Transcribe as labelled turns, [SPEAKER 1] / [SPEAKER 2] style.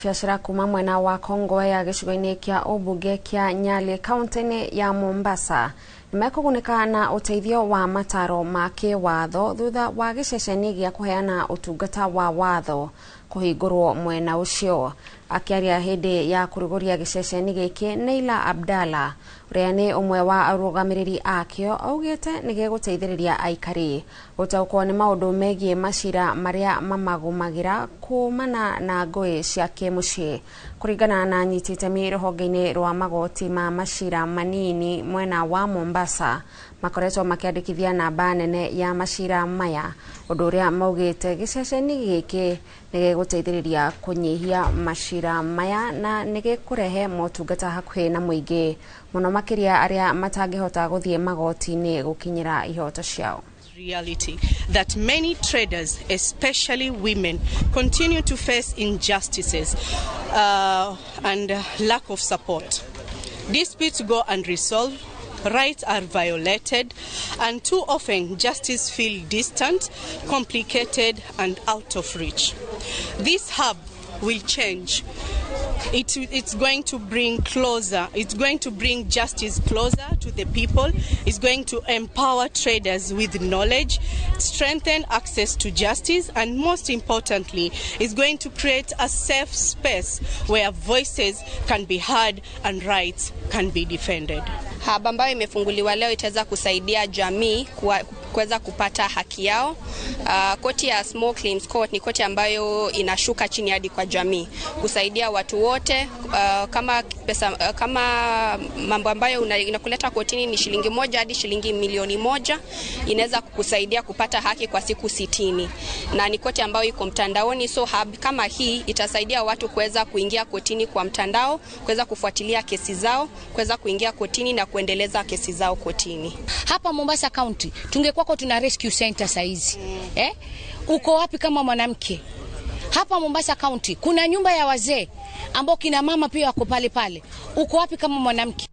[SPEAKER 1] Biacara kuma mwena wa Kongowea gĩcigo-inĩ kĩa ũmbunge kĩa Nyali kaunti-inĩ ya Mombasa nĩmekũgunĩka na ũteithio wa mataro ma kĩwatho thutha wa gĩceceni gĩa kũheana ũtungata wa watho kũhingũrwo mwena ũcio. Akĩaria hĩndĩ ya kũrugũria gĩceceni gĩkĩ, Neila Abdalla ũrĩa nĩ ũmwe wa arũgamĩrĩri akĩo augĩte nĩ gĩgũteithĩrĩria aikari gũtaũkwo nĩ maũndũ megiĩ macira marĩa mamagũmagĩra kumana na ngũĩ cia kĩmũciĩ. Kũringana na anyiti itemi rũhonge-inĩ rwa magoti ma macira manini mwena wa Mombasa, makoretwo makĩandĩkithia namba nene ya macira maya, ũndũ ũrĩa maugĩte gĩceceni gĩkĩ nĩ gĩgũteithĩrĩria kũnyihia macira maya na nĩ gĩkũrehe motungata hakuhĩ na mũingĩ, mũno makĩria arĩa matangĩhota gũthiĩ magoti-inĩ gũkinyĩra ihoto ciao.
[SPEAKER 2] Reality that many traders, especially women, continue to face injustices and lack of support. Disputes go unresolved, rights are violated, and too often justice feels distant, complicated, and out of reach. This hub will change. It's going to bring closer, it's going to bring justice closer to the people. It's going to empower traders with knowledge, strengthen access to justice, and most importantly, it's going to create a safe space where voices can be heard and rights can be defended.
[SPEAKER 3] Hub ambayo imefunguliwa leo itaweza kusaidia jamii kuweza kupata haki yao. Koti ya Small Claims Court ni koti ambayo inashuka chini hadi kwa jamii kusaidia watu wote. Kama pesa, kama mambo ambayo inakuleta kotini ni shilingi 1 hadi shilingi milioni 1, inaweza kukusaidia kupata haki kwa siku 60, na ni koti ambayo iko mtandaoni. So hub kama hii itasaidia watu kuweza kuingia kotini kwa mtandao, kuweza kufuatilia kesi zao, kuweza kuingia kotini na kuendeleza kesi zao kotini.
[SPEAKER 4] Hapa Mombasa County tungekuwa tuna rescue center saizi. Uko wapi kama mwanamke? Hapa Mombasa County kuna nyumba ya wazee ambao kina mama pia wako pale pale. Uko wapi kama mwanamke?